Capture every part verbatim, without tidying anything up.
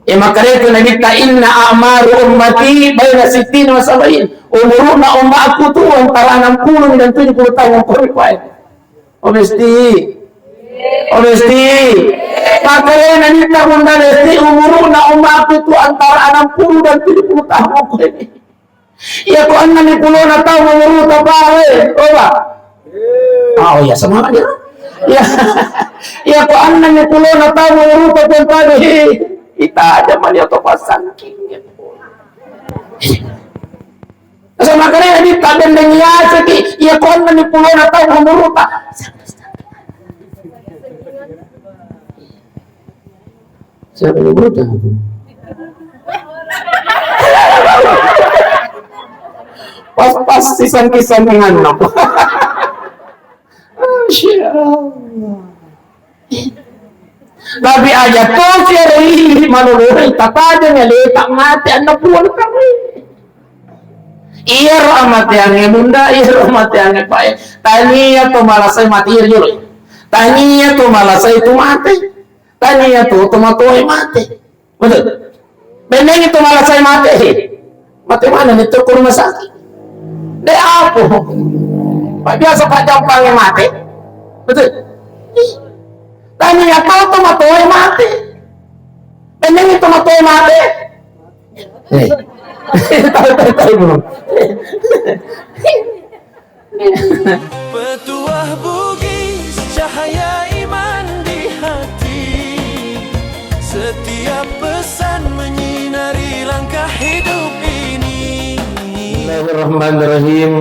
E, makkedai tu Nabitta, "Inna a'maru ummati baina sittina wa sab'in." Umuruna ummaku tu antara enam puluh dan tujuh puluh tahun, ko ripae. O Besti. O Besti. Makkedai Nabitta, Bunda Besti, umuruna ummaku tu antara enam puluh dan tujuh puluh tahun, ko. Iya ko enneng pulona taung umuruta pale, oba. Ah, oh iya, semangat ya. Iya. Iya ko enneng pulona taung umuruta pun pale. Ita aja mani atau pasang king. Sama kare di taben dan iya seki. Iya ko enneng pulona taung umuruta. Siapa yang buta? Pas-pas sisan-kisan dengan apa? Masya Allah. Tapi aja to siare ini malolori, tataja nyaleta mate anna puang kami. Iyaro amateangnge bunda, iyaro amateangnge pae. Tania to malasai mate, iya jolo. Tania to malasai tu mate. Tania tu tomatoe mate. Betul? Bennengi tu malasai mate. Mate mana ni tu ke rumah sakit? De apa? Pak biasa Pak Jampang yang mate. Betul? Tania tu tomatoe mate. Bennengi tomatoe mate. Eh. Tahu, tahu, tahu belum? Petuah Bugis, cahaya iman di hati. Setiap pesan menyinari langkah hidup ini. Bismillahirrahmanirrahim.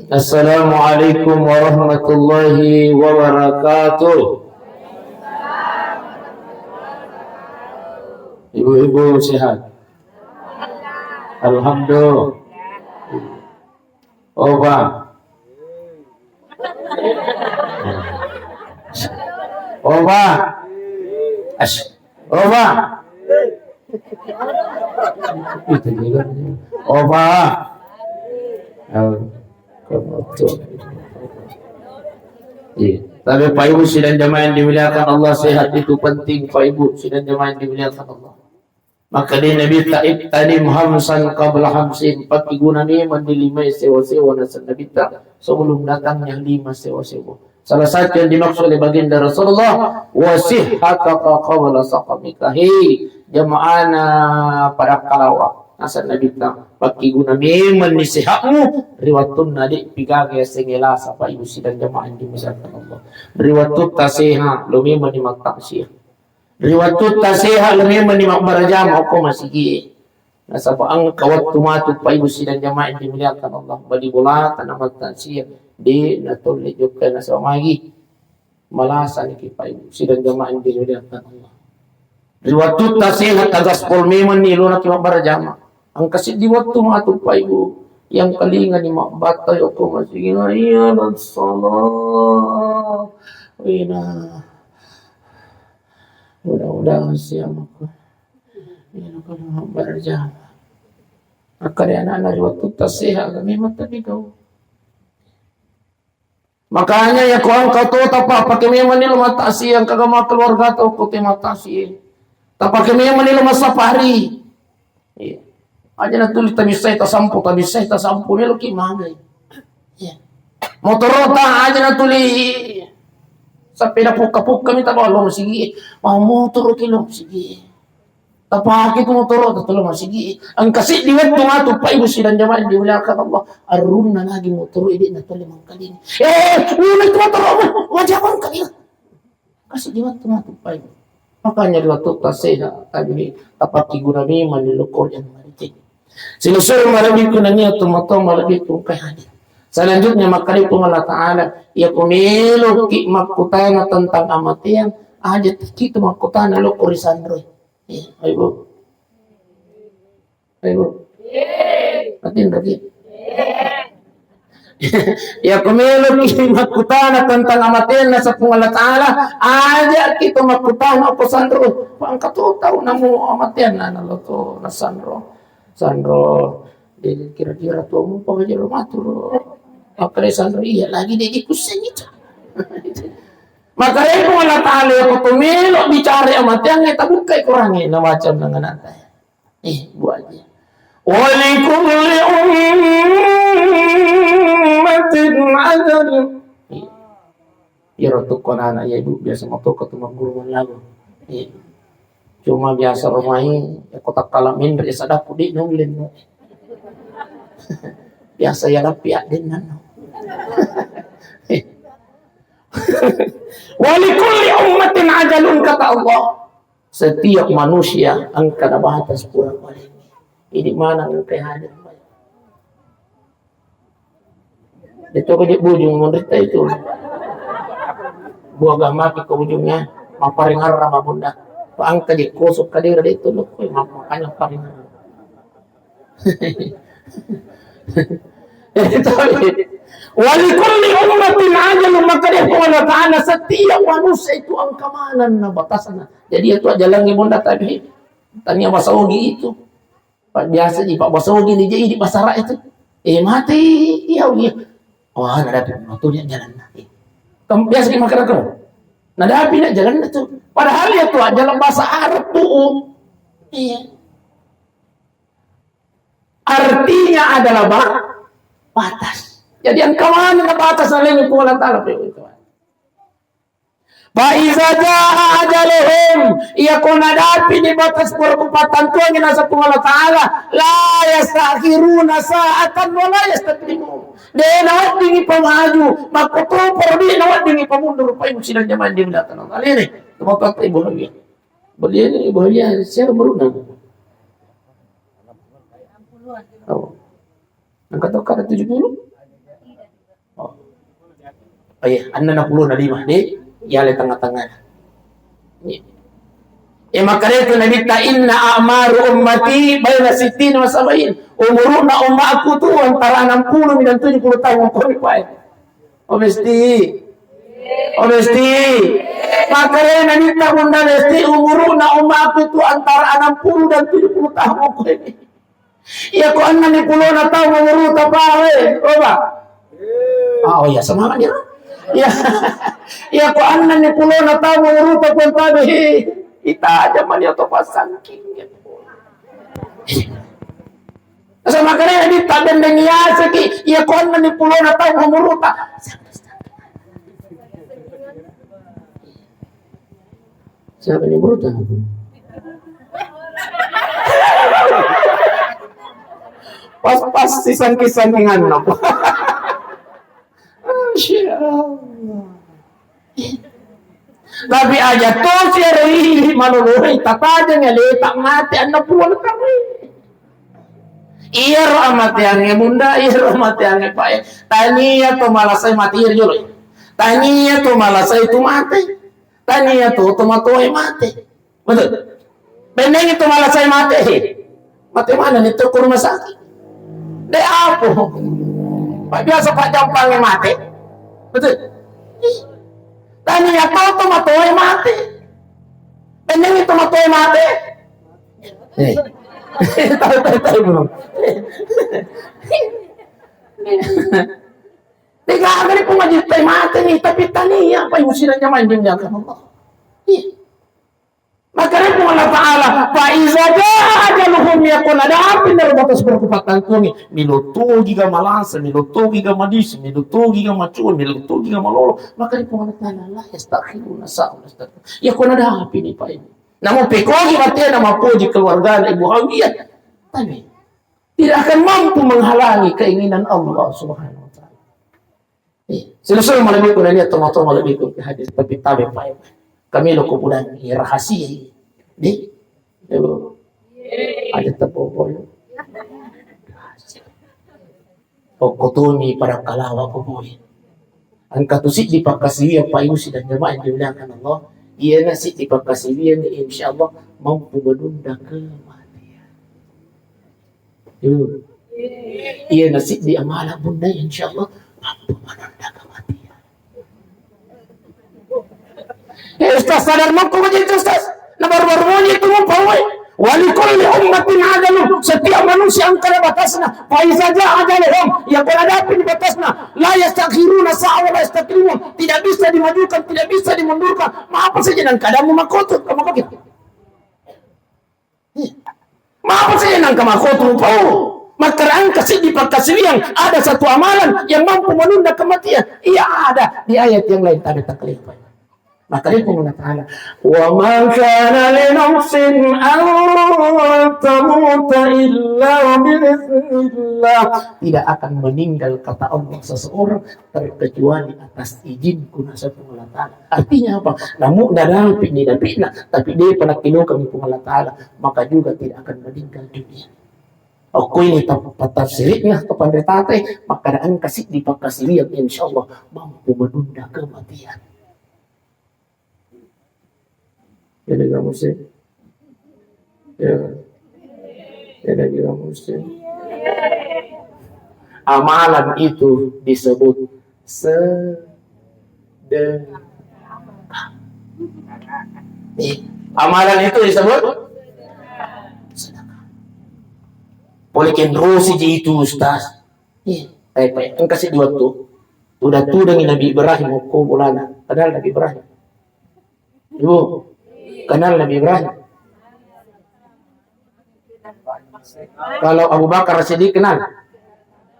Assalamualaikum warahmatullahi wabarakatuh. Ibu-ibu sehat? Alhamdulillah. Oba. Oba. As. Oba. Oba. Oh. Iya. Tapi Pak Ibu sidang jamaah yang dimuliakan Allah, sehat itu penting, Pak Ibu sidang jamaah yang dimuliakan Allah. Maka di Nabitta, "Ittanim hamsan qabla hamsin," pakkiguna memang di lima sewa-sewa, naseng Nabitta, sebelum datangnya lima sewa-sewa. Salah satu yang dimaksud oleh baginda Rasulullah, "Wa sihhataka qabla saqamika." Hei, jamaana pada kalawa, naseng Nabitta, pakkiguna memang ni sehatmu ri wattunna de' pigaga yasengnge lasa, Pak Ibu sidang jamaah yang dimuliakan Allah. Ri wattutta sehat, lo memang ni mattaksiah. Ri wattutta sehat, lo memang ni mabbarajama okko masigi'e. Nasaba engka wettu matu, Pak Ibu sidang jamaah yang dimuliakan Allah, bali bolata na mattaksiah, de' natolle jokka nasaba magi malasa niki, Pak Ibu sidang jamaah yang dimuliakan Allah. Ri wattutta sehat, tagaspol memang ni elona ki mabbarajama. Engka siddi wettu matu, Pak Ibu, yang kalinga ni mabbatta okko masigi'e, "Hayya 'alas shalah." Wina. Mudah-mudahan siang aku. Ini kalau berjamaah. Maka dia anak-anak ri wattutta sehat, kami mata di kau. Makanya ya, ko engka to tapappake memang ni lo mattaksiah, engka gama keluarga to ko te mattaksiah. Tapappake memang ni lo massapari. Iya. Aja natuli tabissai tasampo, tabissai tasampo, meloki magai. Iya. Motorota aja natuli, sepeda pukka-pukka mi tabawa lo masigi. Mau motoro ki lo masigi. Tapake tu motorota tu lo masigi. Engka siddi wettu matu, Pak Ibu sidang jamaah yang dimuliakan Allah. Arunna lagi motoro, de' natolle mangkalinga. Eh, nuna itu motoro, wajah ko mangkalinga. Kasi di wettu matu pai. Makanya di wettu taseha, tapi tapakki guna memang di lokko yang marici. Sinusul malebbiku nania tu matu malebbiku engkai hadir. Selanjutnya makkeda Puang Allah Ta'ala, iya ku meloki makkutana tentang amateang, aja tiki tu makkutana lokko ri sanro. Eh, ayo, Bu. Ayo, Bu. Atinroki. Iya, ko meloki makkutana tentang amateanna Puang Allah Ta'ala, aja kita makkutana ko sanro. Engka to tau namo amateanna, nalo to nasanro. Sanro, eh, kira-kira to mu pangajaro maturo. Apa sanro iya lagi de' dikussengi. Maka rekko Allah Ta'ala, iya ko to melo bicara amateangnge, tabukkai Korangnge, nabaca undang anakta. Eh, buaji. Wa likulli ummatin ajal. Iya. Iyaro tokko anak-anak, iya, Ibu, biasa motoko tu magguru mallago. Iya. Cuma biasa romai, ya, ko takkala menre, ya, sadappu, de' naulle. Biasa, ya, lappi addenna. Wa likulli ummatin ajalun, kata Allah. Setiap manusia engka na batas pura paling. Ini mana engka hadir. Itu ko je bujung menderita itu. Buah gamaki ke ujungnya, maparingarra mabunda. Pa engka je kosok kadera de' itu, lo, makanya paringarra. Jadi, wa likulli ummatin ajalun, maka dia Allah Ta'ala, setiap manusia itu engka manenna batasna. Jadi, itu ajalangnge bunda tabe. Tania basaogi itu. Pak biasa ji, Pak basaogi ni, jadi basara itu. Eh, mati, iya, iya. Wah, nadapi motornya jalan nanti. Kamu biasa di makan. Nadapi nak jalan itu. Padahal ya tuh jalan bahasa Arab tuh. Iya. Artinya adalah ba-, batas. Jadi engka manenna batas naleng Puang Allah Ta'ala, Pak. Fa iza jaa ajaluhum, iya ko nadapi di batas pura kupattantuangi naseng Puang Allah Ta'ala, la yastakhiruna sa'atan wa la yastaqdimun. De' naweddingi pamaju, makkutoparo de' naweddingi pamundur, Pak Ibu sidang jamaah yang dimuliakan Allah. Alene, teman-teman Ibu Hawiya. Beliau ini Ibu Hawiya, siapa menurut nama? Oh. Angka tokka ada tujuh puluh? Oh. Oh iya, enneng puluh na lima, de', iya le tengah-tengah. Iya. Eh, makanya itu Nabi ta, "Inna a'maru ummati baina sittina wa sab'in." Umuruna ummaku tu antara enam puluh dan tujuh puluh tahun, kau ni, Pak. Oh, mesti. Oh, mesti. Makanya Nabi ta, Bunda, mesti umuruna ummaku tu antara enam puluh dan tujuh puluh tahun, kau ni. Iya ko enneng pulona taung umuruta, Pak, we. Oh, Pak. Ah, oh iya, semangat ya. Iya. Iya ko enneng pulona taung umuruta, Pak, tabe. Ita aja mani atau pasangking. Sama kare di tabendengi aseki. Iya ko enneng pulona taung umuruta. Siapa ni burutan? Pas-pas sisangki-sangkingan napa? Masya Allah. Tapi aja to siara lili maloloi, tatajeng ya letak mati, enneng puluh tahun. Iyaro amateangnge, Bunda, iyaro amateangnge, Pak, e. Tania to malasai mate, iyaro jolo. Tania to malasai tu mate. Tania to, to matoe mate. Betul? Bennengi to malasai mate, he. Mate mana ni to ke rumah sakit? De' apa. Pak, biasa Pak jampangnge mate. Betul? Tania to, to matoe mate. Bennengi to matoe mate. Eh. Tahu, tahu, tahu belum? De'gaga ni pemajittai mate ni, tapi tania, Pak, Ibu sidang jamaah yang dimuliakan Allah. Iya. Maka dia pun Allah Ta'ala, "Fa iza jaa ajaluhum," iya ko nadapi naro batas pura kupattantuangi. Melo togi ga malasa, melo togi ga madis, melo togi ga macua, melo togi ga malolo. Maka dia pun Allah Ta'ala, "La yastakhiruna sa'atan wa la yastaqdimun." Iya ko nadapi ni, Pak, Ibu. Namu pekogi mate na mapoji keluarga na Ibu Hawiyah. Tapi tidak akan mampu menghalangi keinginan Allah Subhanahu wa Ta'ala. Eh, selesai malebbiku nani atau motor malebbiku ke hadis, tapi tabe, Pak. Kami lo kuburan, eh, rahasia. Di? Aja tepopolo. Okko toni pada kalawa ko boy. Engka tu siddi pakkasiwiang, Pak, Ibu sidang jamaah yang dimuliakan Allah. Iyana siddi pakkasiwiang, insya Allah mampu menunda kematian. Tuh. Iyana siddi amala, Bunda, insya Allah mampu menunda kematian. Eh, Ustaz, sadar mako begitu, Ustaz. Na baru-baru moni itu mau pawai. Wa likulli ummatin ajalun. Setiap manusia engka ada batasna. Fa iza jaa ajaluhum, ya, ko nadapi batasna, la yastakhiruna sa'a wa la yastaqdimun. Tidak bisa dimajukan, tidak bisa dimundurkan. Maapa saja nang keadaanmu makotu, kamu kok gitu. Maapa saja nang kamu makotu pau. Maka engka siddi pakkasiwiang, ada satu amalan yang mampu menunda kematian. Iya, ada di ayat yang lain, tapi tak kelihatan. Maka dia pun Allah Ta'ala, "Wa ma kana li nafsin an tamuta illa bi idznillah." Tidak akan meninggal, kata Allah, seseorang terkecuali atas izinku, nasaba Allah Ta'ala. Artinya apa? Namu nadapi ni nabi'na, tapi dia pernah kami pun Allah Ta'ala, maka juga tidak akan meninggal dunia. Okko ini tap-, tafsirnya kepada tata, maka ada engka siddi pakkasiwiang, insya Allah mampu menunda kematian. Jadi kamu sih, ya, jadi kamu sih. Amalan itu disebut sedekah. Nih, amalan itu disebut sedekah. Boleh kenrosi ji itu, Ustaz. Ih, baik, baik. Engka sih dua tu. Udah tudang Nabi Ibrahim, okko bolana. Kenal Nabi Ibrahim? Ibu, kenal Nabi Ibrahim? Kalau Abu Bakar Siddiq kenal?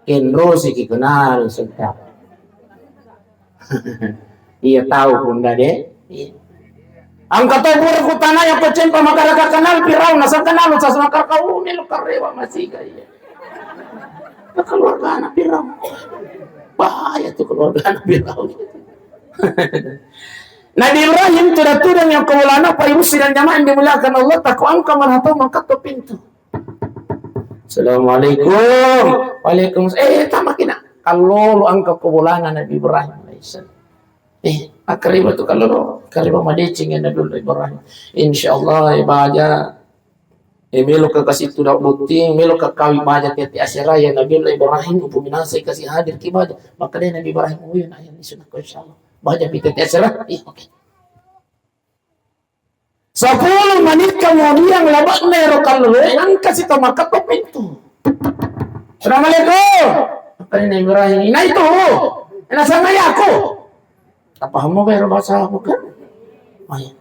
Kenrosi ki kenal, sudah. Iya, tahu, Bunda, deh. Iya. Angka to pura kutana yang pecempa makaraka kenal Firaun, nasang kenal, sas makar kau, melo karewa masih gaya. Keluarga anak Firaun. Bahaya tuh keluarga anak Firaun. Nabi Ibrahim tudang-tudang yang kawalana, Pak Ibu sidang jamaah yang dimuliakan Allah, takut angka malah tahu mangkat ke pintu. Assalamualaikum. Waalaikumsalam. Eh, tamakina. Kalau lu angka kawalana Nabi Ibrahim alaihissalam. Eh, akkariba tu kalau lo, kariba madeceng ya Nabiullah Ibrahim. Insyaallah, eh, baja, eh, melo ka kasi tu dau botting, melo ka kawi baja tette asera ya Nabiullah Ibrahim, upu minasa kasi hadir ki baja. Maka dia Nabi Ibrahim, "Oh iya, nah, ini sunah ko, insyaallah." Baja pi tette asera, ih, oke. Sepuluh menit kemudian, labakna ero kalloloe, angka si to makketok pintu. "Assalamualaikum." Makanya Nabi Ibrahim, "Ina itu, ina sangai aku." Tak paham apa ero bahasa apa kan? Oh, iya.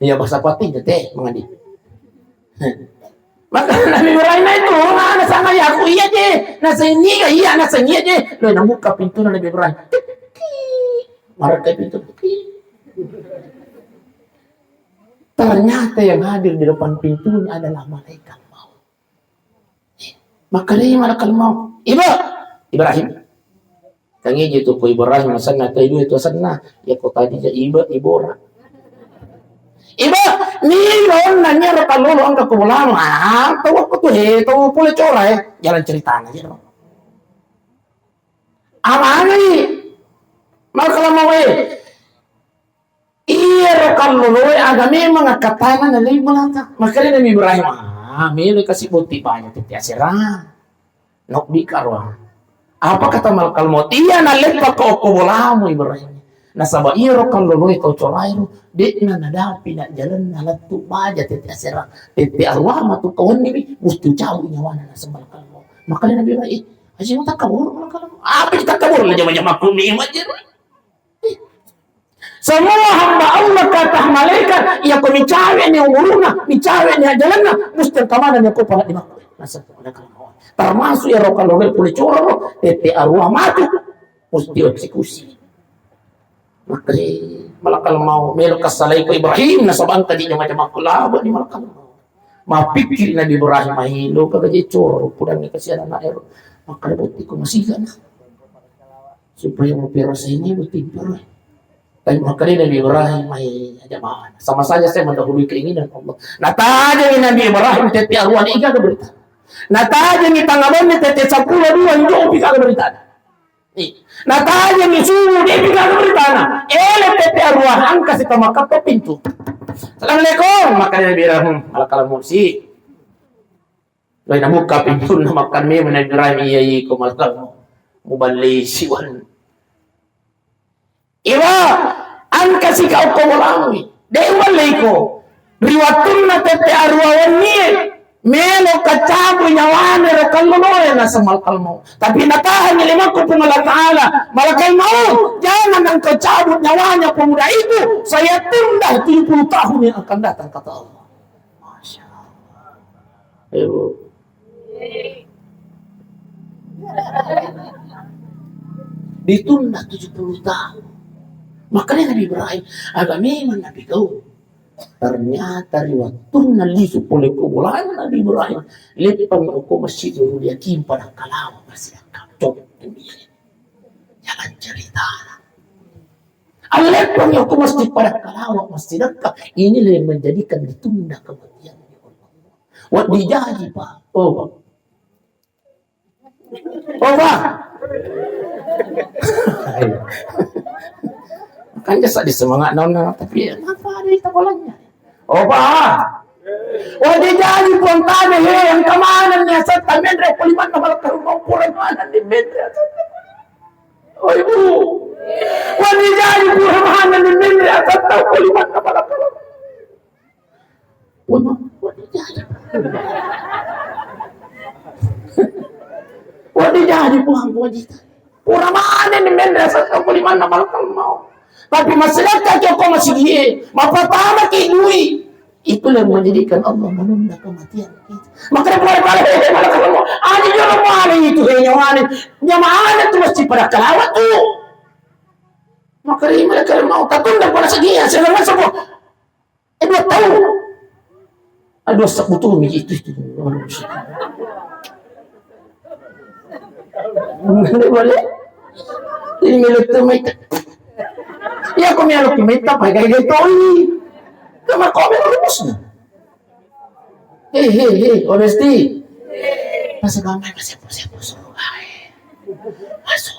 Iya, bahasa Pati, teh, mengadi. Maka Nabi Ibrahim itu, "Nah, na sangai aku, iya je. Na sengi, iya, na sengi je." Lo, nabuka pintu Nabi Ibrahim. Tik, tik. Marka pintu. Tik. Ternyata yang hadir di depan pintunya adalah malaikat maut. Maka dia malaikat maut. "Ibu, Ibrahim." Kangiji tu ko Ibrahim asenna, tau dua tu asenna. Ya ko tadi ja Iba, Ibora. "Iba, ni onna nyero kallolo angka ko bolano." Ah, tau aku tu he, tau pole cora, eh. Jalan ceritana je. Amanai. Malaikat maut, eh. Iyaro kalloloe aga memang akkattana nalai malaka. Makkedai Nabi Ibrahim, "Ah, melo kasi botti baja tette asera. Nobbi karo." Apa kata malakal maut? "Iya, naleppaka okko bolamu Ibrahim. Nasaba iyaro kalloloe tau coraero, de'na nadapi na jalenna lettu baja tette asera. Tette aruwa matu kawenniwi, musti ucabu nyawana," naseng malakal maut. Makkedai Nabi Ibrahim, "Eh, aja mutakkaburu malakal maut." Apa ditakkaburu? Jama-jama kunni majjero. Semua hamba Allah kata malaikat, iya ko micawe ni umuruna, micawe ni ajalanna, musti engka maneng ni ko pala di makku. Nasaba malakal maut. Termasuk iyaro kalloloe pole cora ro, tette aruwa matu, musti eksekusi. Makkedai malakal maut, "Melo kassalai ko Ibrahim, nasaba engka ji jama-jama ko." Labo ni malakal maut. Mappikkiri Nabi Ibrahim, "Maelo ka gaje coro, pudangngi kasihan ana'ero. Makkeda botti ko masigana. Supaya mupirasai ni botti pura." Tapi makkedai Nabi Ibrahim, "Mai, aja mana. Sama saja saya mendahului keinginan Allah." Natajengi Nabi Ibrahim tette aruwa, de gaga berita. Natajengi tangnga benni tette seppulo dua, njopi gaga berita. Ih, natajengi subuh, de'pi gaga beritana. Ele tette aruwa, angka si tamakketok pintu. "Assalamualaikum." Makkeda Nabi Ibrahim, "Malakal maut si." Lain nabuka pintunna, makkeda memang Nabi Ibrahim, "Iya, iko malakal maut. Muballei siwan." "Iwa, angka si ka okko bolamu. De uballei ko. Ri wattunna tette aruwa wennie, Melo kacabut nyawana ro kalloe naseng malakal maut. Tapi natahan limakku Puang Allah Ta'ala, malakal maut, jangan engkau cabut nyawanya pemuda itu, saya tunda tujuh puluh tahun yang akan datang, kata Allah. Masya Allah. Ayo. Ditunda tujuh puluh tahun. Makanya Nabi Ibrahim, agak memang Nabi kau. Ternyata ri wettunna lisu pole ko bolana Nabi Ibrahim, leppang ko masjid Nurul Yakin pada kalawa masih cocok dia. Jangan cerita. Leppang ko masjid pada kalawa masih dekat. Inilah yang menjadikan ditunda kematian. Wah, dijaji, Pak. Oh, Pak. Oh, Pak. Kan jasa di semangat nona, tapi ya, kenapa ada itu bolanya? Oh, Pak. Wah, dia jadi Puang tanya, he, yang kemana nih? Asal tamen re kuliman nama lekar mau pura mana nih, men re asal. Oh, Ibu. Wah, dia jadi pura mana nih, men re asal tahu kuliman nama lekar. Waduh, waduh, jadi. Waduh, jadi, Puang, Puang, jadi. Pura mana nih, men, rasa kau limanna malakal maut. Tapi masih dekat kau masih dia. Mapatama ke dui. Itulah yang menjadikan Allah menunda kematian kita. Makanya mulai pada, eh, malakal maut. Aja jangan mulai itu, eh, nyawa ini. Nyawa ini tuh mesti pada kelawat tuh. Makanya malakal maut. Tapi udah pada segi ya, saya nggak masuk. Eh, dua tahun. Aduh, sebetulnya itu, itu. Boleh, boleh. Ini milik tuh, Mike. Ya, aku milik Mike, apa, kayak gitu, ini. Kamar kau milik bosnya. Hei, hei, hei, honesty. Pas bangkai, masih, masih, masih, masih.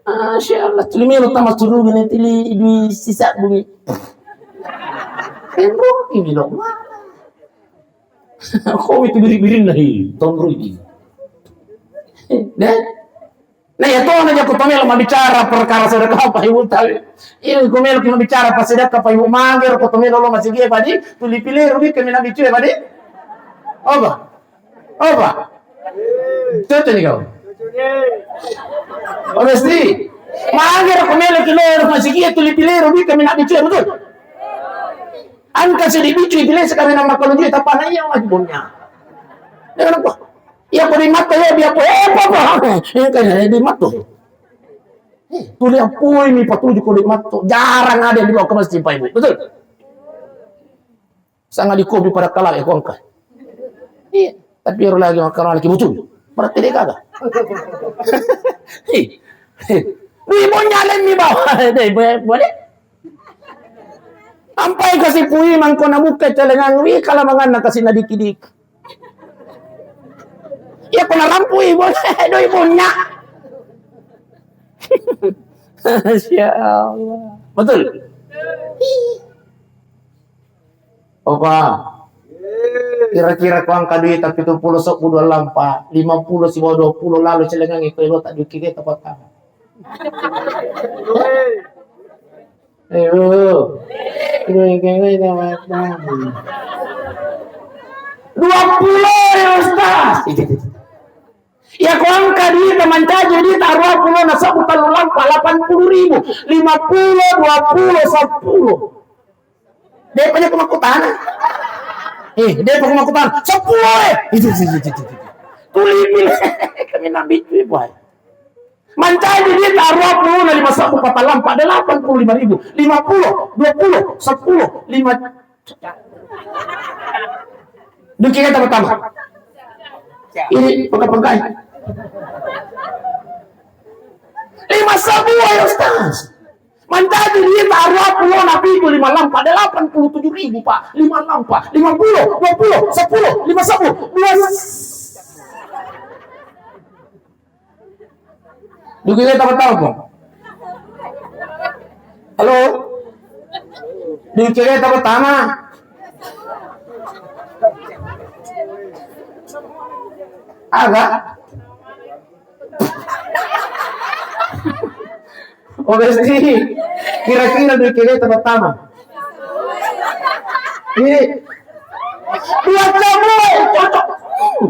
Masya Allah, tuli melo tama suruga ni tuli dui sisa bumi. Enro ini lo. Kau itu biri-birin lagi, tonro ini. Deh. Nah, ya tuh aja aku tomelo mabicara perkara sedekah apa ibu tahu. Ini aku melo mabicara pas sedekah apa ibu mager, aku tomelo lo masih dia padi, tuli pilih rugi kami nabi cuy padi. Apa? Apa? Cocok nih kau. Honesty. Mager aku melo kilo masih dia tuli pilih rugi kami nabi cuy, betul? Angka sedih bicu pilih sekarang nama kalau dia tapana iya masih punya. Dengan apa? Iya, kode mata ya, dia apa? Eh, apa, apa? Yang kayak di mata. Eh, tuli apa ini patuju kode mata? Jarang ada yang dibawa ke masjid, Pak Ibu. Betul? Sangat dikopi pada kalah ya, kongka. Iya, tapi orang lagi makan lagi betul. Berarti dia kagak. Hei, hei. Di bonya lain di bawah. Deh, boleh, boleh. Ampai kasih pui mangko nabuka celengang wi kala manganna kasih nadiki-diki. Ya kena rampui boleh doi bonya. Masya Allah. Betul. Opa. Kira-kira ko angka duit tapi tujuh puluh sok dua lampa, lima puluh sibawa dua puluh lalu celengang itu lo tak duki kita pertama. Ayo. Dua puluh ya, Ustaz. Ya, ko angka duit mancaji duit dua puluh na sabu tellu lampa, delapan puluh ribu. Lima puluh, dua puluh, sepuluh. Dia punya pemakutan. Eh, dia punya pemakutan. Sepuluh, eh. Itu, itu, itu, itu, itu. Tuli pilih. Kami nabi itu, boy. Mancaji duit dua puluh na lima sabu patang lampa, delapan puluh lima ribu. Lima puluh, dua puluh, sepuluh, lima. Duki kata pertama. Ini pengka-pengkai. Lima sabu ya, Ustaz. Mancaji duit dua puluh na pitu lima lampa, delapan puluh tujuh ribu, Pak. Lima lampa, lima puluh, dua puluh, sepuluh, lima sabu, dua. Duki kita pertama, Pak. Halo? Duki kita pertama. Agak? Oke, sih. Kira-kira duki kita pertama. Eh, dua sabbu, eh, cocok. Hmm.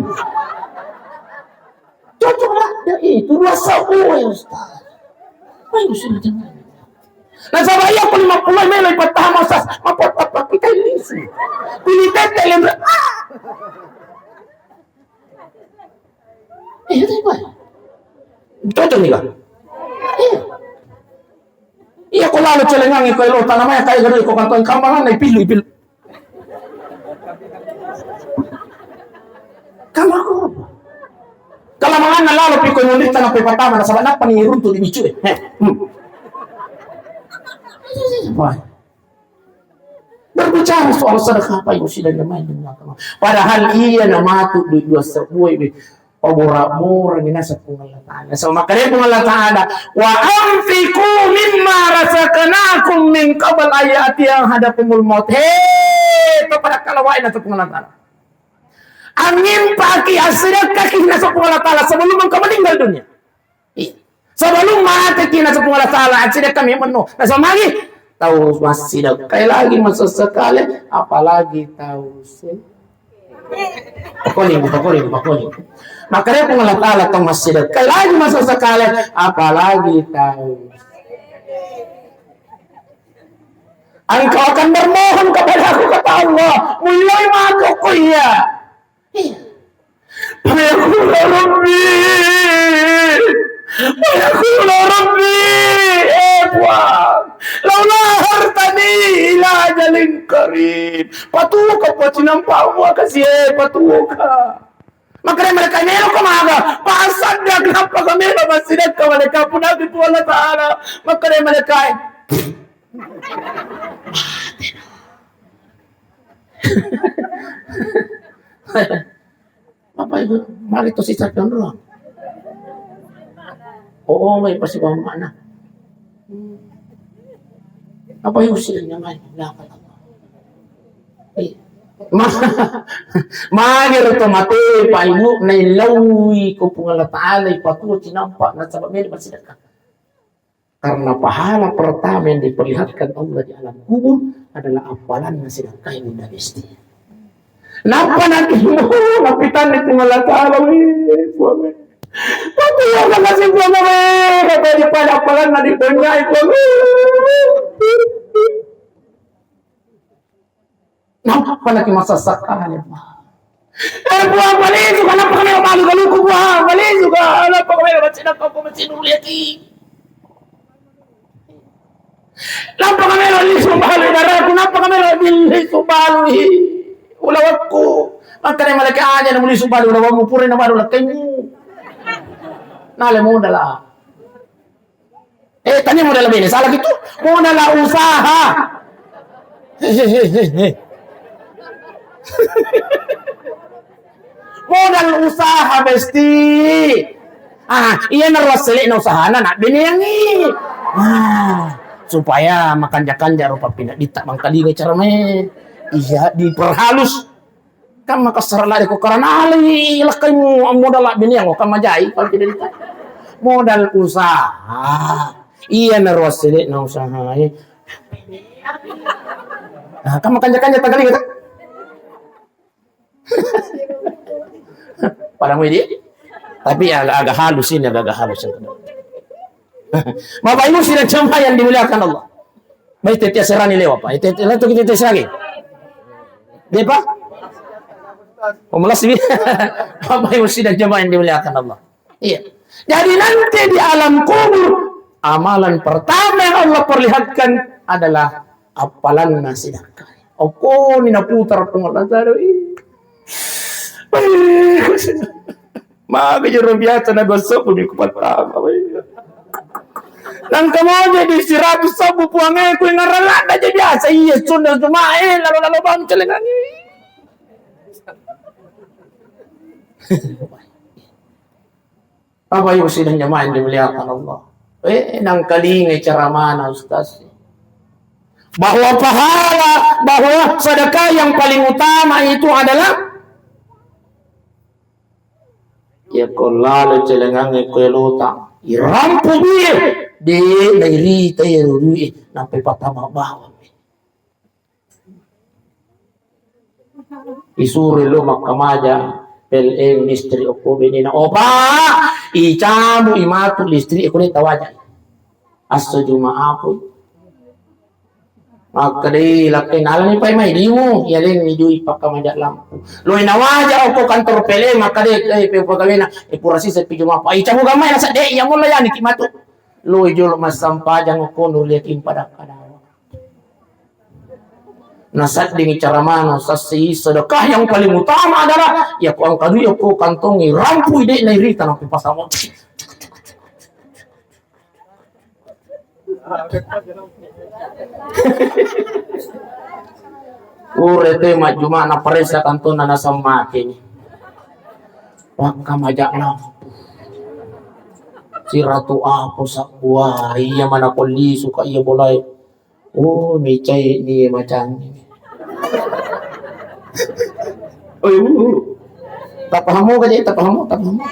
Cocok lah, ya itu dua sabbu, eh, Ustaz. Ayo, sini jangan. Nasaba iya ko lima puluh melo ipattama, Ustaz. Apa, apa, kita ini sih. Pilih tete, lembra. Ah. Iya, tapi, Pak. Cocok nih, Pak. Iya. Iya, ko lalo celengangngi ko elo tanamai kai gari ko kantong kambangan na ipillu, ipillu. Kalau aku, kalau manganna lalo pi ko nyolita na pe patama, nasaba nappa ni runtu di bicu, eh. Eh, hmm. Wah. Berbicara soal sedekah, apa yang sudah jamaah yang dimuliakan Allah. Padahal iya namatu duit dua sabbu, pabora-bora ni naseng Puang Allah Ta'ala. So, makanya Puang Allah Ta'ala, "Wa anfiqu mimma razaqnakum min qabl an ya'tiya ahadakumul maut." Hei, kepada kalau wae naseng Puang Allah Ta'ala. Angin paki asedekah ki naseng Puang Allah Ta'ala sebelum engkau meninggal dunia. Iya. Sebelum mate ki naseng Puang Allah Ta'ala, asedekah mi menno. Naseng magi, tau massedekah lagi masesekale, apalagi tau se- Pakoling, pakoling, pakoling. Makanya Puang Allah Ta'ala tau massedekah lagi masesekale, apalagi tau. Engkau akan bermohon kepadaku, kata Allah, mulai mako ko iya. Iya. Fayaqulu rabbi, fayaqulu rabbi, eh Puang, laula akhartani ila ajalin qarib. Patuoka, Puang, cinampa mua kasi, eh, patuoka. Makanya mereka melo ko maga, pasadda kenapa kami lo masih dekat mereka pun Nabi Puang Allah Ta'ala. Makanya mereka Bapak Ibu, mari to sisa doang. Oh, oh, mai pasi mama na. Apa yang usianya mai? Nah, kata apa? Eh, ma-, magero to mate, Pak Ibu, nailaui ko Puang Allah Ta'ala, ipatuo cinampa, nasaba melo masih dekat. Karena pahala pertama yang diperlihatkan Allah di alam kubur adalah appalanna sedekah Bunda Besti. Nappa nanti, napitanni Puang Allah Ta'ala, weh, Puang, weh. Waktu yang kasih Puang, weh, kata di pada appalanna dipenyai, Puang, weh. Nappa lagi masa sakali, Pak. Eh, Puang, malisu ka, nappa kami balu kaluku, Puang, malisu ka, nappa kami baca nak kau masih dulu ya ki. Nappa kami lisu balu daraku, nappa kami lisu balu hi ulawakku. Makanya mereka aja namu lisu balu ulawakmu, pura na balu lakaimu. Nale modal ah. Eh, tania modal bene, salah gitu. Modal usaha. Modal usaha, Besti. Ah, iya naro wassele'na usahana, nak beneangi. Ah, supaya makanja-kanja rupa pinadditta bangkalinga cara main. Iya, diperhalus. Kan makassara lari ko karena alai lakkaimu modal biniang, kan majai, kalau tidak dita-, modal usaha. Iya naro wassele'na usaha, eh. Nah, kan makanja-kanja tanggal ini, kan? Pada mau ini. Tapi ya agak, agak halus ini, agak, agak halus. Bapak Ibu sidang jamaah yang dimuliakan Allah. Baik, tete serani lewa, Pak. Tete, tete, tete serani. Dia, Pak? Pemelas ini. Bapak Ibu sidang jamaah yang dimuliakan Allah. Iya. Jadi nanti di alam kubur, amalan pertama yang Allah perlihatkan adalah appalanna sedekah. Okko ni naputar Puang Allah Ta'ala. Ih. Maka jero biasa na gosok mi ku pertama. Nang kamu jadi seratus sabu Puang e, ku ngarang ada aja biasa. Iya, sudah cuma, eh, lalu-lalu bang celengan. Bapak Ibu sidang jamaah yang dimuliakan Allah. Eh, nangkalingai ceramahna Ustaz. Bahwa pahala, bahwa sedekah yang paling utama itu adalah ya ko lalo celengangnge ko elota. Irampu duit. De, nairita ya duit. Nampai patama bawang. Isuro lo makkamaja P L N listrik okko benena. Opa, icamu imatu listrik e kone tawaja. Asso Juma'a pun. Makkadai lakkai nalani pai mai dimu, iya lenni dui pakkamaja lampu. Loi nawaja okko kantor P L N, makkadai, eh, pe pegawena, eh, pura sisa pi Juma'a. Ai cabu gamai nasadde, iya mulla yani ki matu. Loi jolo massampajang okko nuliaking pada-kadawa. Nasaddingi caramana sassi sedekah yang paling utama adalah ya ko engka dui okko kantongi rampui de nairita nampi pasamo. Ure te majjuma na paressa kantonna naseng makeni. Pakkamaja lampu. Siratu apo sabua iya mana kolli suka iya bolai. Oh, micai ni macang ini. Oh, ibu. Tapahamu ka je, tapahamu, tapahamu.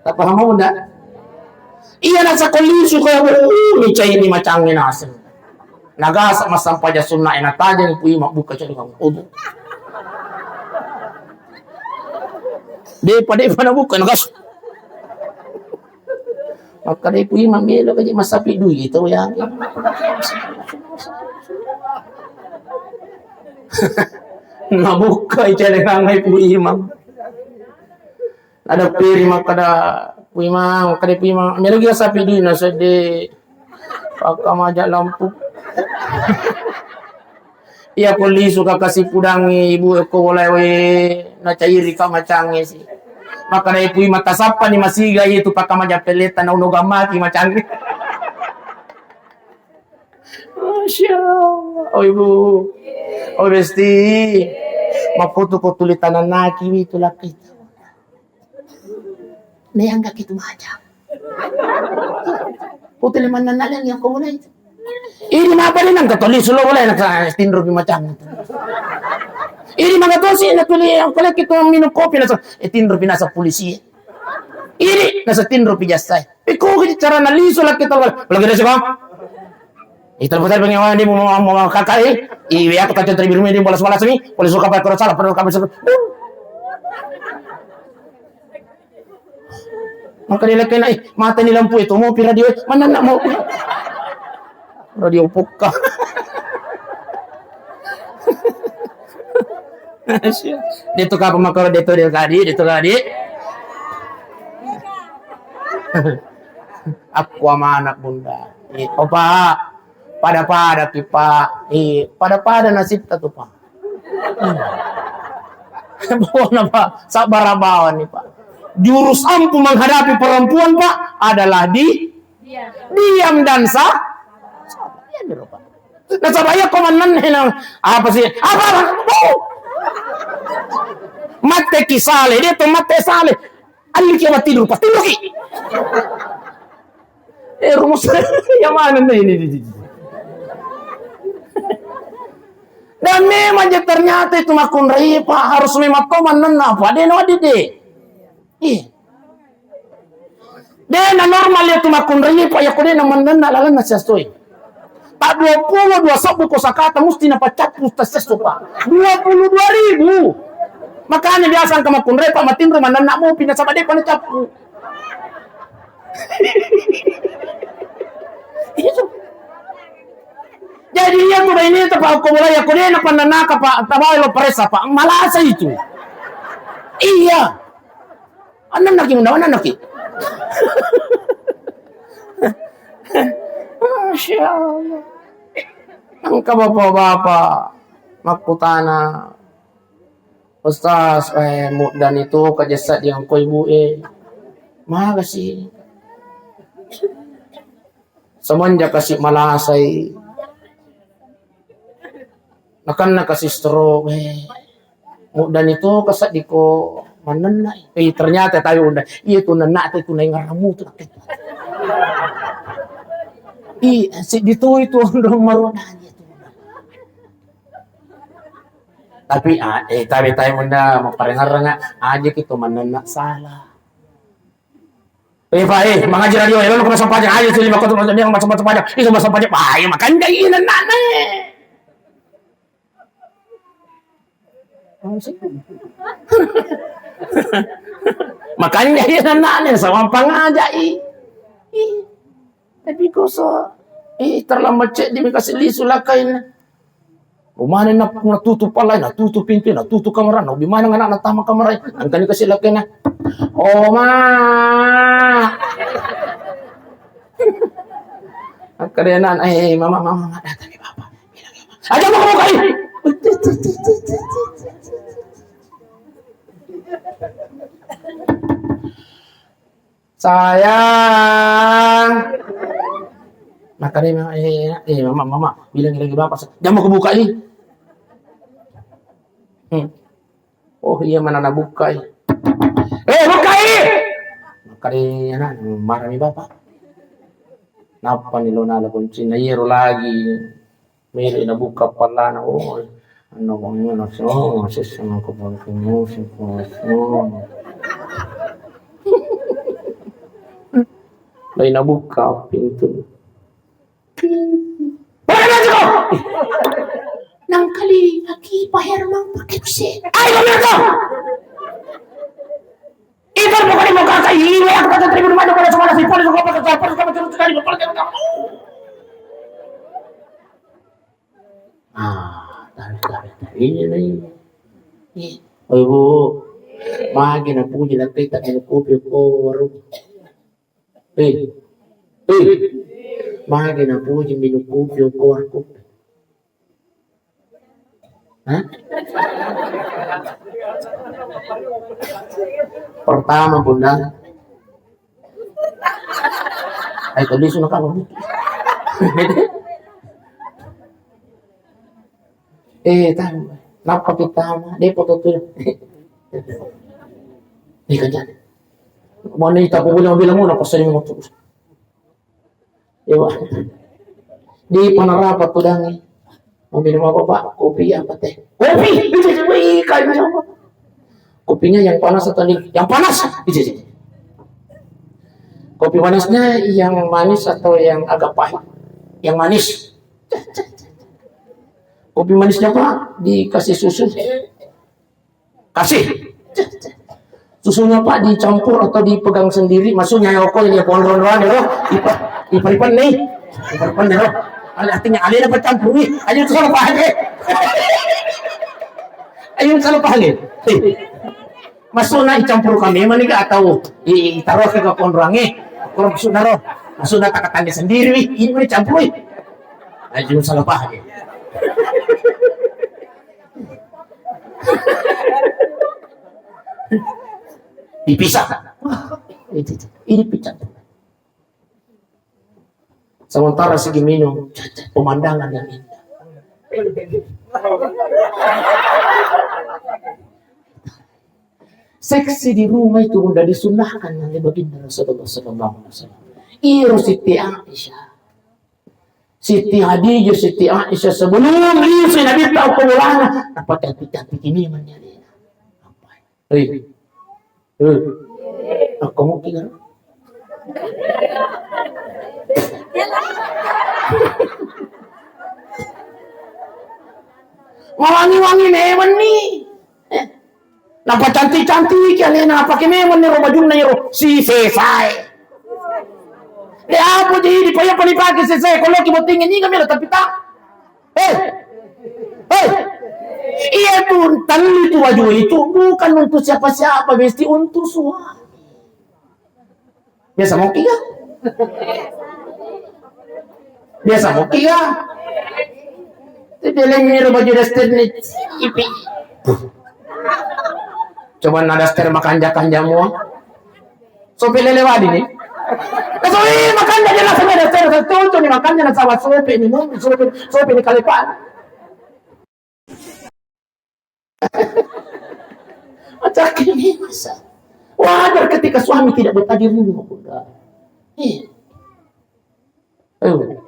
Tapahamu ndak? Iya nasa kolli suka, oh, micai ni macang ini asli. Nagasa massampaja sunna ena tajeng kui mabbuka cari kamu. Oh. Depa, depa nabuka nagasa. Makkadai Pu Imang melo kaji massapi dui to ya. Nabukkai celengangngai Pu Imang. Ada piri makkada Pu Imang, makkadai Pu Imang melo gi massapi dui na sedde. Pakkamaja lampu. Iya ko lisu ka kasi pudangngi ibu e ko bolae we nacairi ka macangnge si. Makkada ibu i matasappa ni masiga itu pakkamaja pelletta na uno gammaki macangnge. Masya Allah. Oh ibu. Oh besti. Maputu ko tuli tananaki itu laki. Neanggaki tu maja. Putuli mananna yang ko mulai. Ini mapa ni nang katoli sulo boleh nak tinro pi macam. Ini mangatosi na tuli yang kolek kita minum kopi nasa eh tinro pi nasa polisi. Ini nasa tinro pi jasai. Iko ke cara nalisu laki tau lagi nasi kau. Itu pasal pengen di mau mau kakak eh. Iya aku tak cerita di rumah di bolas bolas ni. Boleh suka pakai salah pernah kami suka. Maka dia lekena, eh, mata ni lampu itu, mau pi radio, eh, mana nak mau pi? Radio pukka. Dia tu kapang maka dia tu dia tadi, dia tu tadi. Aku amanah bunda. Eh, opa, pada-pada ki pak. Eh, pada-pada nasib tu pak. Pokoknya, Pak, sabar bawang nih, Pak. Jurus ampuh menghadapi perempuan, Pak, adalah di diam dan sa-, sabar. Iya, dulu, Pak. Nah, coba ya komandan, nah, apa sih? Apa? Oh! Mate ki sale, dia tuh mate sale. Alli ki tidur, Pak, tidur ki. Eh, rumus yang mana nih ini? Dan memang je ternyata itu makkunrai, Pak, harus memang to manenna, Pak. Dena waddi de. Ih. Dena normal ya tu makkunrai, Pak, ya ko dena manenna lalenna siastoi. Tak dua puluh dua sebbu ko sakata musti na pacappu tas siasto, Pak. Dua puluh dua ribu. Makanya biasa angka makkunrai, Pak, matinro manenna mopi nasaba de pa nacappu. Jadi iya tu baineta, Pak, ko mulai ko de napannanaka, Pak, tabawa lo paressa, Pak, malasa itu. Iya. Annanaki munda, annanaki. Masya Allah. Engka bapak-bapak makkutana, Ustaz, eh, muddani tu kajessa diangko ibu e. Maga sih? Semenjak kasi malasai, nakanna kasi stroke, eh, muddani tu kasaddi ko manenna. Eh, ternyata tahu udah, iya tu nenna tu, tu naingarang mutu. Iya, seddi tu itu ondong marona. Tapi, ah, eh, tapi, tapi munda mapparengarang, ah, aja kita manenna salah. Eh, Pak, eh, mangaji radio, eh, lalu kena sampajang, aja sini, makanya, makanya, makanya, itu masampajang, ayo, makan dai, nenna, ne. Makanja iya nana'na, sawampang aja i. Ih, tapi koso, ih, terlambat ceddi mi kasi lisu lakkainna. Umane na, natutu pallai, natutu pintu, natutu kamar, na ubi maneng ana'na tama kamar. Engkani kasi lakkainna. Oma. Akkeda ana'na, eh, mama, mama, mama, datang ni bapak. Bilang ya, mama. Aja mau buka ini. Sayang. Makanya, eh, eh, mama, mama, bilang lagi bapak, jangan mau buka ini. Hmm. Oh iya, mana na bukkai. Eh, bukkai! Makanya, anak, marah nih bapak. Napa nih lo nala kuncina? Iya, ro lagi. Melo na buka pallana, oh, anu, oh, anu, oh, sesama ko bangkeng musik, oh. Lai na buka pintu. Buka pintu! Nangkali aki Pak Herman pakai besi. Ayo, Pak Herman! Itu bukan mau kakak ini, aku kata terima rumah, aku kata sama nasi, aku kata sama nasi, aku kata sama nasi, aku kata sama nasi. Ah, tarik, tarik, tarik. Ini nih. Ih, oh, Ibu. Magi na puji na peta minum kopi ko warung. Eh. Eh. Magi na puji minum kopi ko warung. Hah? Pertama, Bunda. Ayo, tadi sudah kamu. Eh, tahu. Napa kita mah? Dia foto tuh. Ini kan jadi. Mana kita boleh bilang mau apa sering mau terus. Iya, Pak. Di Panarapa tuh, Dang. Mau minum apa, Pak? Kopi apa teh? Kopi! Itu, itu, wih, kayak apa? Kopinya yang panas atau nih? Yang panas! Itu, itu. Kopi panasnya yang manis atau yang agak pahit? Yang manis. Kopi manisnya, Pak, dikasih susu. Kasih. Susunya, Pak, dicampur atau dipegang sendiri? Maksudnya, ya, kok ini pondron doang, ya, loh. Ipa, ipa, ipa nih. Ipa, ipa nih, loh. Artinya, alena apa campur nih? Ayo, salah paham, ya. Ayo, salah paham, ya. Eh. Maksudnya, dicampur kami, mana nggak tahu? I, i, taruh ke pondron, eh. Kurang maksudnya, loh. Maksudnya, tak katanya sendiri, nih. Ini dicampur, nih. Ayo, salah paham, ya. Dipisah. Itu, itu. Ini pecah. Sementara sigi minum, pemandangan yang indah. Seksi di rumah itu, Bunda, disunnahkan oleh Baginda Rasulullah sallallahu alaihi wasallam. Iro Siti Aisyah. Siti Hadijah, Siti Aisyah sebelum lisu Nabi tau ke bolana, apa cantik-cantik ini menjadi. Eh, eh, aku mau kira. Mawangi-wangi memang nih. Eh, Napa cantik-cantik alena, napake memang niro bajunna iro si sesae. De apa jadi dipaya pani pake sesae, kalau ki bottingnya nyinga melo tapi tak. Eh. Eh. Iya tu tali tu baju itu bukan untuk siapa-siapa, mesti untuk suami. Biasa moki ga? Biasa moki ga? Tapi lain ini baju daster ni. Ipi. Coba na daster makanja-kanja mua. Sopi lele wadi ni. Sopi makanja dia langsung daster. Contoh ni makanja na sawa sopi ni, sopi, sopi ni kalepa. Macam ini masa. Wajar ketika suami tidak betah di rumah, Bunda. Iya. Ayo.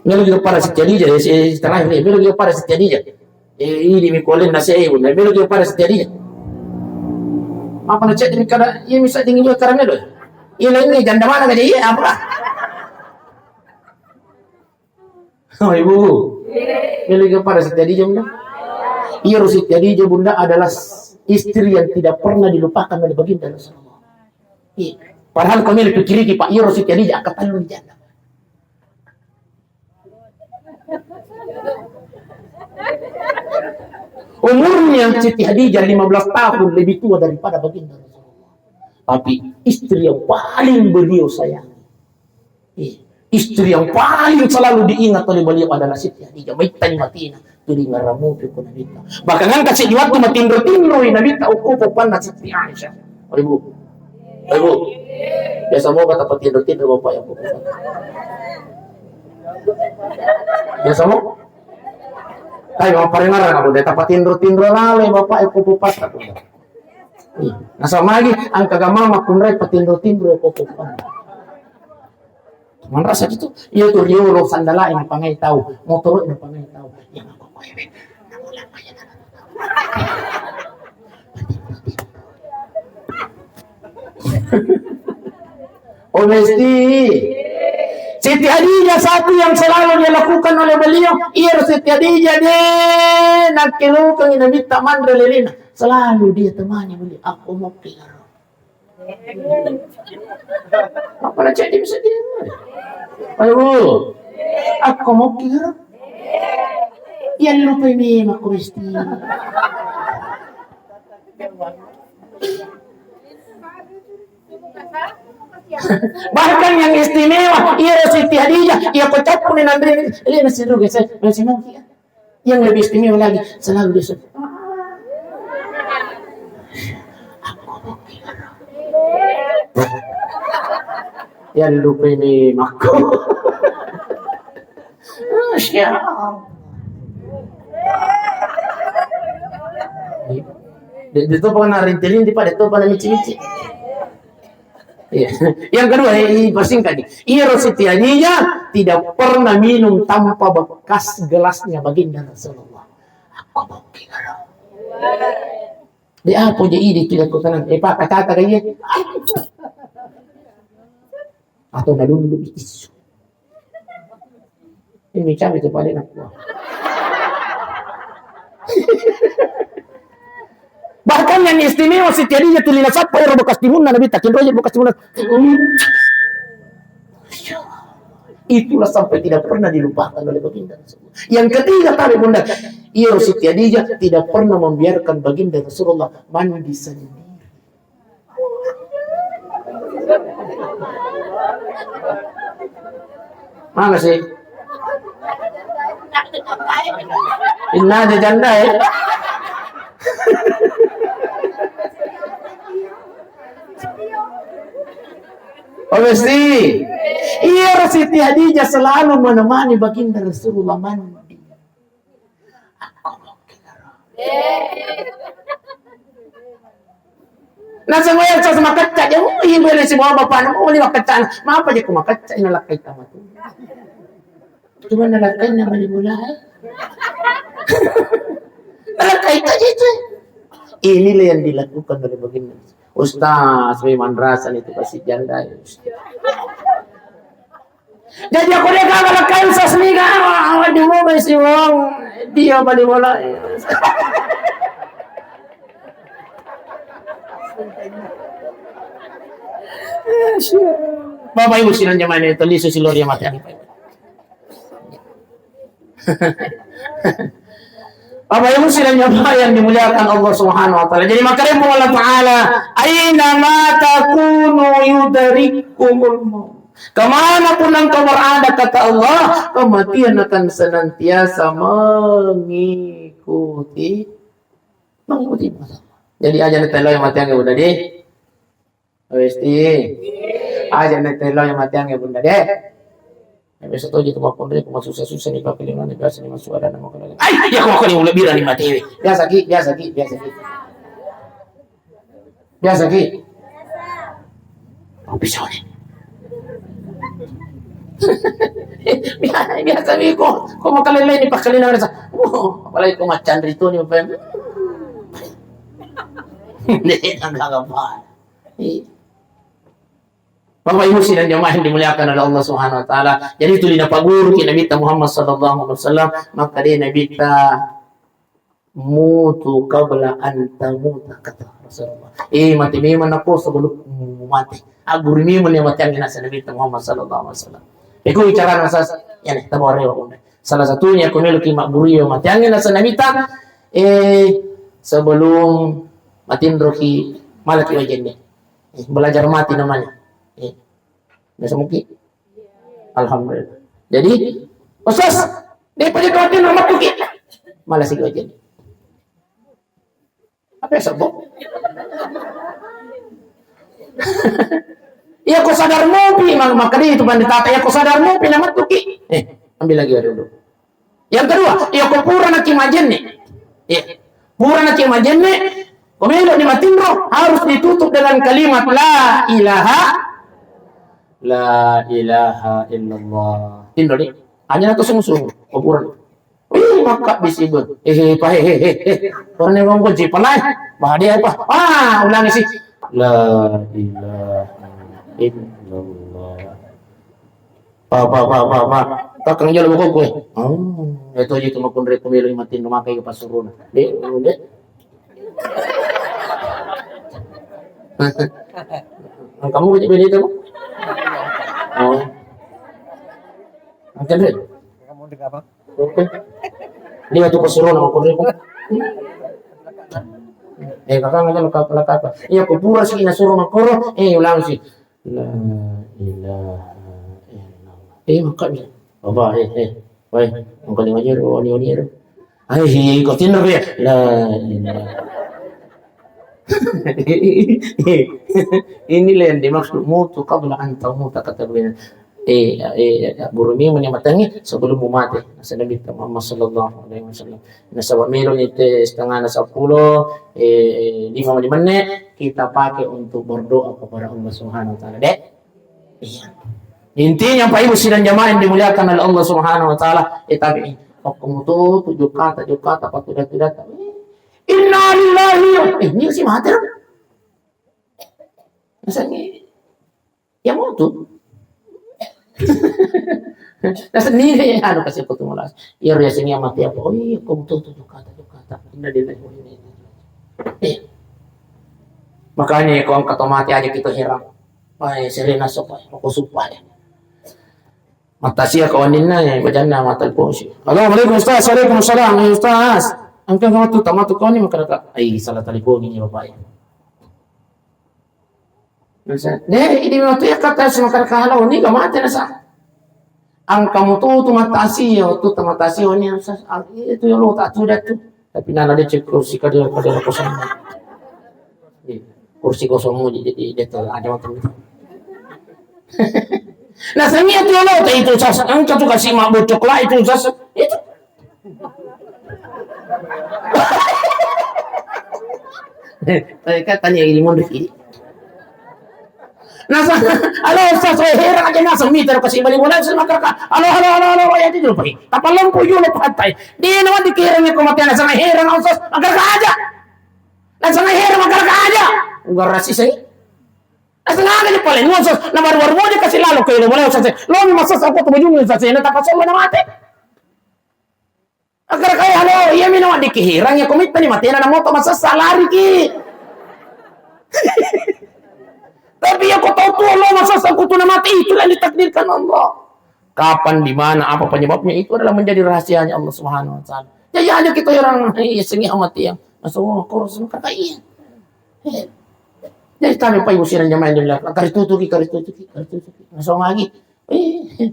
Melo juga pada sejadi aja, si terakhir nih, melo juga pada sejadi aja. Eh, ini mi kualin nasi ayo, Bunda. Melo juga pada sejadi aja. Apa na cek ini kada, iya bisa dingin juga karena lo. Iya, lainnya janda mana aja, iya, apa? Oh, Ibu. Ini lagi pada sejadi jam dah. Iyaro Siti Khadijah, Bunda, adalah s-, istri yang tidak pernah dilupakan oleh Baginda Rasulullah. Iya. Padahal kau melo pikiriki, Pak, iyaro Siti Khadijah angka tellu ri janda. Umurnya Siti Khadijah lima belas tahun lebih tua daripada Baginda Rasulullah. Tapi istri yang paling beliau sayangi. Iya. Istri yang paling selalu diingat oleh beliau adalah Siti Khadijah. Maitai matina, tuli ngaramupi ko Nabitta. Bahkan engka seddi wattu matinro-tinroi Nabitta, okko poppanna Siti Aisyah. Oh, Ibu. Oh, Ibu. Biasa moga tapatindro-tindro bapak yang poppanna. Biasa mo? Tapi mapparengarang aku, de tapatindro-tindro lalo bapak yang poppanna. Iya. Nasaba magi engka ga mama kunrai patindro-tindro ko poppanna. Manrasa itu, iya tu riolo sandalae napangai tau, motoro'e napangai tau. Yang aku kowe. Oh, mesti. Siti Khadijah satu yang selalu dia lakukan oleh beliau, iya Siti Khadijah de nakkelukangi Nabitta manre lelena. Selalu dia temani beliau. Aku mau kira. Apa na ceddi bisa dia? Ayo, aku mau kira. Yang lupa ini aku mesti. Bahkan yang istimewa, iya Siti Khadijah, iya ko cappuni nanre, iya nasi rugi, saya masih mungkin. Yang lebih istimewa lagi, selalu dia sebut. Yang lupa ini makku. Masya Allah. Dia, dia tuh pernah rinti-rinti, Pak, dia tuh pernah mici-mici. Iya. Yang kedua, eh, eh, persingkat nih. Iyaro Siti Khadijah tidak pernah minum tanpa bekas gelasnya Baginda Rasulullah. Aku mungkin kalau. Di apa je ide tidak kau tenang? Eh, Pak, kata-kata kan iya. Atau na dulu itu. Ini cabe tu paling aku. Bahkan yang istimewa Siti Khadijah tuli nasappa ero bekas timunna Nabitta, kenroje bekas timunna. Itulah sampai tidak pernah dilupakan oleh Baginda Rasulullah. Yang ketiga tadi, Bunda, iya Siti Khadijah tidak pernah membiarkan Baginda Rasulullah mandi sendiri. Mana sih? Inna aja janda ya. Oh, mesti. Iya, Siti Khadijah selalu menemani Baginda Rasulullah mandi. Naseng wayang sos makecca je, oh, iya, boleh si bawa bapakna, oh, ini makecca. Mapa je ku makecca, ini lakkai tama tu. Cuma nalakkai nama di bola, eh. Nalakkai aja itu. Inilah yang dilakukan oleh Baginda. Ustaz, memang rasa itu pasti janda, ya, Ustaz. Jadi aku dia kagak kain sasmiga, awak di mobil si wong, dia balik bola. Bapak Ibu sidang jamaah ini, tadi susi luar yang mati. Bapak Ibu sidang jamaah yang dimuliakan Allah Subhanahu wa Ta'ala. Jadi, makanya Allah Ta'ala, "Aina ma takunu yudrikumul maut." Kemana pun engkau berada, kata Allah, kematian akan senantiasa mengikuti, mengikuti. Jadi, aja ni telo yang mati yang udah deh. Westi. Aja ni telo yang mati yang bunda deh. Ya, biasa tuh gitu, walaupun dia cuma susah-susah nih, pakai lima nih, biasa nih, masuk ada nama kenal. Ai, ya, kok kali udah bilang nih mati. Biasa ki, biasa ki, biasa ki. Biasa ki. Oh, bisa nih. Biasa, biasa nih, kok, kok mau kalian lain nih, pakai lima nih. Oh, apalagi kok macan itu nih, Bapak. Nih, agak apa? Iya. Bapak Ibu sidang jamaah yang dimuliakan oleh Allah Subhanahu wa Ta'ala. Jadi itu dina paguru ki Nabi Muhammad sallallahu alaihi wasallam, maka dia Nabi ta "Mutu qabla an tamuta," kata Rasulullah. Eh, mati memang nako sebelum mati. Agguru memang ni mati angin nasa Nabi Muhammad sallallahu alaihi wasallam. Iko bicara nasa, ya nih, tahu rewa. Salah satunya ko meloki magguru mati angin nasa Nabi ta, eh, sebelum matinroki malaki wajanni. Eh, belajar mati namanya. Eh, biasa mungkin. Alhamdulillah. Jadi, "Ustaz, dia pergi ke hati nomor tuki." Malah sih wajanni. Apa ya, sobo? Iya, ko sadar mopi, mak-, maka dia itu pandita, iya, ko sadar mopi nama tuki. Eh, ambil lagi dulu. Yang kedua, iya, ko pura naki majenne. Iya. Pura naki majenne, ko melo ni matinro, harus ditutup dengan kalimat la ilaha, la ilaha illallah. Tinro ni. Hanya tu sungguh-sungguh, ko pura. Wih, maka bisi gue. Eh, eh, pa, eh, eh, eh, eh. Orang ni orang kunci, palai. Bah, dia apa? Ah, ulangi sih. La ilaha illallah. Pa, pa, pa, pa, pa. Takang jalo bokokku, eh. Oh, itu aja cuma kunre kumelo matin rumah kayak pas suruh. Dek, dek. Kamu baca beda itu? Oh. Angkat deh. Kamu udah apa? Oke. Ini waktu pesuruh nama aku dulu. Eh, kakak nggak tahu kakak, kakak. Iya, aku pura sih, ina suruh makoro. Eh, ulang sih. La ilaha illallah. Eh, makanya. Apa, eh, eh. Woi, engkau lima jero, oni, oni jero. Ai, hi, kau tinro ya. La ilaha. Inilah yang dimaksud mutu qabla an tamuta, kata beliau. Eh, eh, guru mi mani matangi sebelum mu mate. Nasa Nabi Muhammad sallallahu alaihi wasallam. Nasaba melo ni te setengah na sepuluh, eh, lima mani menne kita pakai untuk berdoa kepada Allah Subhanahu wa Ta'ala. Dek? Iya. Intinya, Pak Ibu sidang jamaah yang dimuliakan oleh Allah Subhanahu wa Ta'ala, eh, tapi, eh, aku mutu, tu jukata, jukata, apa tu datu, datu. Innalillahi. Eh, ini si mati dong. Misalnya, ya mau tuh. Nah, sendiri, anu, kasih aku tuh malas. Ya, ya, sini mati apa? Oh, iya, aku mutu, tu jukata, jukata. Innalillahi wa inna ilaihi raji'un. Eh. Makanya, kalau kata mati aja kita heran. Wah, serena sopa, aku sumpah ya. Matasia kawaninna, ya, bajanna matelpon si. Halo, Assalamualaikum, Ustaz. Waalaikumsalam, ya, Ustaz. Engka kamu tu tamatu kau ni makkadaka. Ai, salah telepon ini, Bapak, ya. Nasa, deh, ini waktu ya kata si makkadaka halo, ni gak mati nasa. Engka mutu tu matasia, tu tamatasia ni, Ustaz. Ah, itu ya lo tak tu dah tu. Tapi nana dia cek kursi kadang, kadang kosong. Iya. Kursi kosong mau jadi, jadi dia tu ada waktu itu. Nah, seni itu lo, tak itu sas, engka tu kasih mak bocok lah itu sas. Itu. Eh, kan tanya ilmu dikit. Nasa, halo Ustaz, saya heran aja nasa mita kasi bali bola sama kaka. Halo, halo, halo, halo, ya itu lupa. Tapalompo yo lo patai. Dia nama dikiranya kematian nasa heran Ustaz, makkadaka aja. Nasa heran makkadaka aja. Enggak rasis saya. Nasa ngaga di paling Ustaz, nama baru-baru mau dikasih lalu ke ilmu Ustaz. Lo memang Ustaz aku tuh bujung Ustaz, saya tetap pasal nama mati. Makkadaka, "Halo, iya mi nawa dikihirang ya komitta ni matena na moto masessa lari ki." Tapi ya ko tau tuo lo masessa kutu na mati, itulah yang ditakdirkan Allah. Kapan, di mana, apa penyebabnya, itu adalah menjadi rahasianya Allah Subhanahu wa Ta'ala. Jadi aja kita orang, iya, sengi amat yang masuk, oh, kurus, kata iya. Iya. Jadi kami Pak Ibu sidang jamaah yang dimuliakan, kari tutuki, kari tutuki, kari tutuki. Langsung lagi. Eh.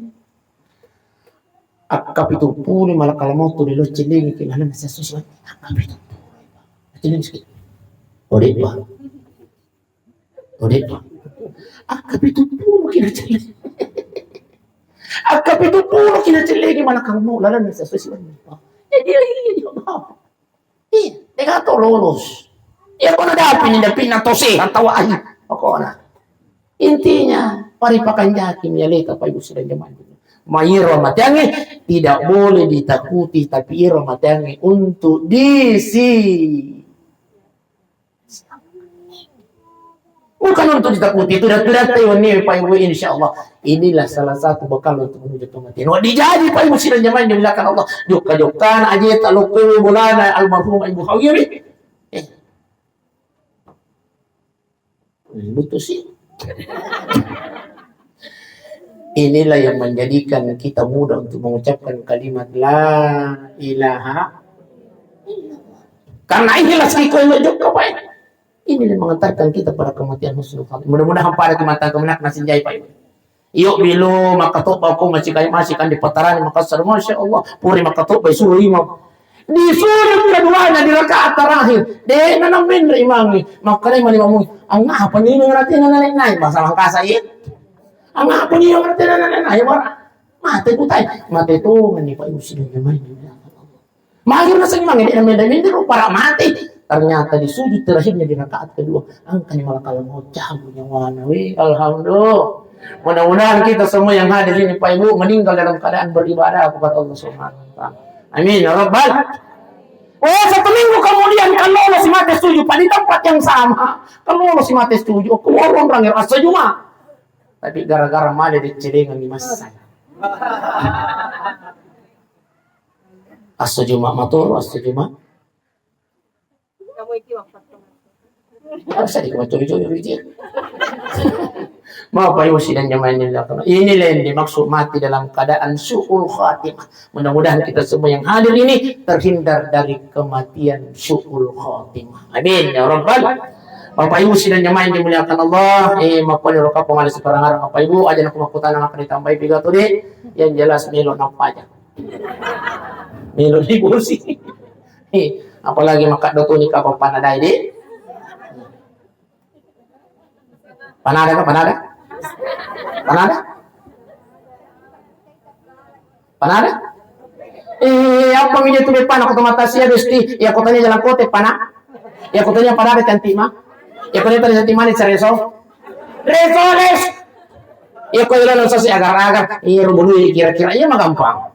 Akka pitu pulu malakal mautu ri lo cillingi ki lalenna sessusuan. Akka pitu pulu. Cillingi ki. Ode pa. Ode pa. Akka pitu pulu ki na cillingi. Akka pitu pulu ki na cillingi malakal maut lalenna sessusuan. Jadi iya, iya, iya. Iya, degato lolos. Iya, kona dapi ni, dapi na to sehat, tawa ai. Pokokna. Intinya, paripakanjaki mi aleta, Pak Ibu sidang jamaah. Mairo mateangnge tidak boleh ditakuti, tapi iro mateangnge untuk disi. Bukan untuk ditakuti, itu tidak, tidak tahu ini, Pak Ibu, insya Allah. Inilah salah satu bekal untuk menuju kematian. Wah, dijaji, Pak Ibu, sidang jamaah yang dimuliakan Allah. Jokka-jokkana ajeta, lokkoe bolana almarhum Ibu Hawiyah, eh. Eh, butuh sih. Inilah yang menjadikan kita mudah untuk mengucapkan kalimat la ilaha illallah. Karena ikhlas iko jokka, Pak. Ini yang mengantarkan kita pada kematian husnul khatimah. Mudah-mudahan pada kematian kemenak nasinjai, Pak. Iyo, bilo makkatobba ko masih kaya masih kan di pataran Makassar, Masya Allah, puri makkatobba suruh imam. Disuruh keduanya di rakaat terakhir. De' na menre imangi. Makkalai mani mamu. Angapa ni ngerti na naik-naik bahasa Makassar, iya? Angapa ni ngerti na naik-naik? Mate kutai. Mate tu mani Pak Yusuf yang main. Maghrib na seng mange, de' namende-mende rupa para mate. Ternyata di sujud terakhirnya di rakaat kedua, angkani malakal maut, cabut nyawana. Wih, alhamdulillah. Mudah-mudahan kita semua yang hadir ini, Pak Ibu, meninggal dalam keadaan beribadah kepada Allah Subhanahu wa Ta'ala. Amin ya Rabbal. Oh, satu minggu kemudian, kalau si mate setuju, Pak, di tempat yang sama. Kalau si mate setuju, aku orang yang rasa cuma. Tapi gara-gara male di celengan di masa. Asso Juma' matoro, asso Juma'. Kamu iki waktu. Harus ada cuma curi-curi dia. Mau apa emosi dan jamaah ini dilakukan? Inilah yang dimaksud mati dalam keadaan su'ul khatimah. Mudah-mudahan kita semua yang hadir ini terhindar dari kematian su'ul khatimah. Amin ya rabbal. Bapak Ibu sidang jamaah yang dimuliakan Allah, eh, makkoni roka pengalaman sekarang Bapak Ibu, aja nak makkutana maka ditambahi piga tu deh. Yang jelas melo napa aja. Melo dibosi. Eh, apalagi makkaddo tu nikah apa panadai, deh. Panada ka, panada? Panada? Panada? Eh, apa mi tu bepana ko mata sia besti? Ya kotanya jalan kote pana. Ya kotanya panada cantik ma. Ya kotanya tadi cantik manis reso. Reso les. Iya, ko ilo nang sasi agar-agar, iya, rubului kira-kira, iya, magampang.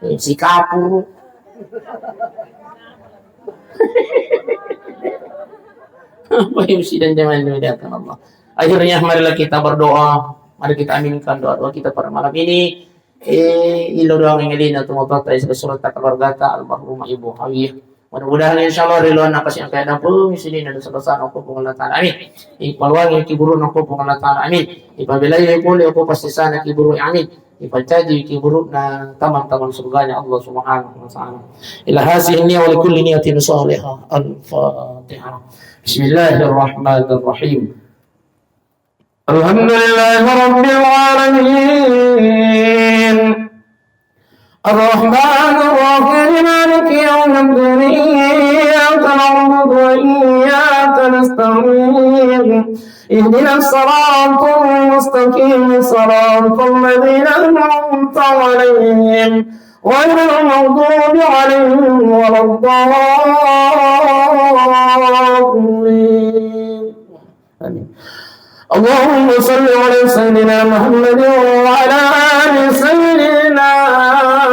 Eh, si kapur. Apa yang sidang jamaah yang dimuliakan Allah? Akhirnya, marilah kita berdoa. Mari kita aminkan doa-doa kita pada malam ini. Eh, ilo doang yang lina tu mapata surat keluarga ta almarhumah Ibu Hawiyah. Mudah-mudahan insyaallah riloanna kasi angka dampung sini dan selesai aku pun Allah Ta'ala. Amin. Ipaluangi kiburu aku pun Allah Ta'ala. Amin. Ipabelai pole aku pasti sana kiburu. Amin. Ipacaji kiburu na taman-taman surganya Allah Subhanahu wa Ta'ala. Ila hazihi niyah wa likulli niyatin salihah. Al-Fatihah. Bismillahirrahmanirrahim. الحمد لله رب العالمين. الرحمن الرحيم. مالك يوم الدين. إياك نعبد وإياك نستعين. اهدنا الصراط المستقيم. صراط الذين أنعمت عليهم. غير المغضوب عليهم ولا الضالين. آمين. اللهم صل على سيدنا محمد وعلى آل سيدنا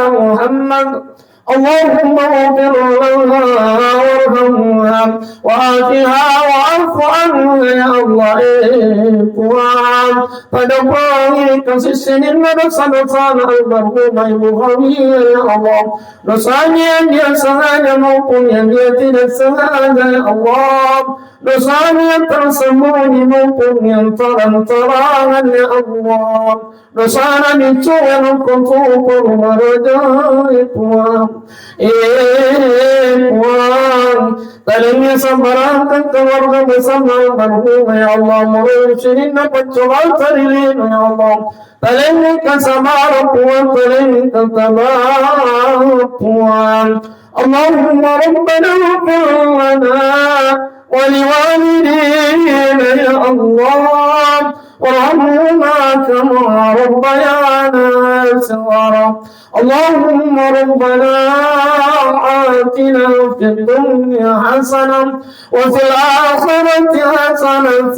محمد. اللهم اغفر لها وارحمها وعافها واعف عنها يا الله. Eh, Puang, pada Puang, kasih sini nada sana-sana almarhumah Ibu Hawiyah, ya Allah. Dosanya yang dia sengaja maupun yang dia tidak sengaja, ya Allah. Dosanya yang tersembunyi maupun yang terang-terangan, ya Allah. Dosana nicuwe nokko tu purumaraja, eh, Puang. Eh, Puang. Talengngi sabbarangkang keluarga besar almarhumah, ya Allah. Murung sininna paccoba tarilino, ya Allah. Talengngi kesabaran, Puang, talengngi kesabaran, Puang. اللهم ربنا اغفر لنا ولوالدينا يا الله وارحمهما كما ربيانا صغارا. اللهم ربنا آتنا في الدنيا حسنة وفي الآخرة حسنة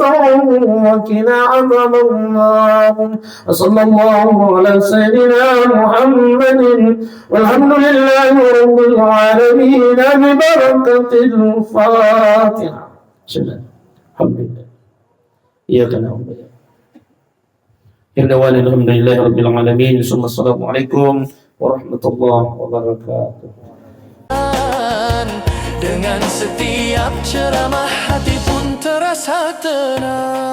وقنا عذاب النار. وصلى الله على سيدنا محمد والحمد لله رب العالمين ببركة الفاتحة. بسم الله. الحمد لله. Iyyaka na'budu. Akhir da'wana alhamdulillahi rabbil alamin. Summa assalamualaikum warahmatullahi wabarakatuh. Dengan setiap ceramah, hati pun terasa tenang.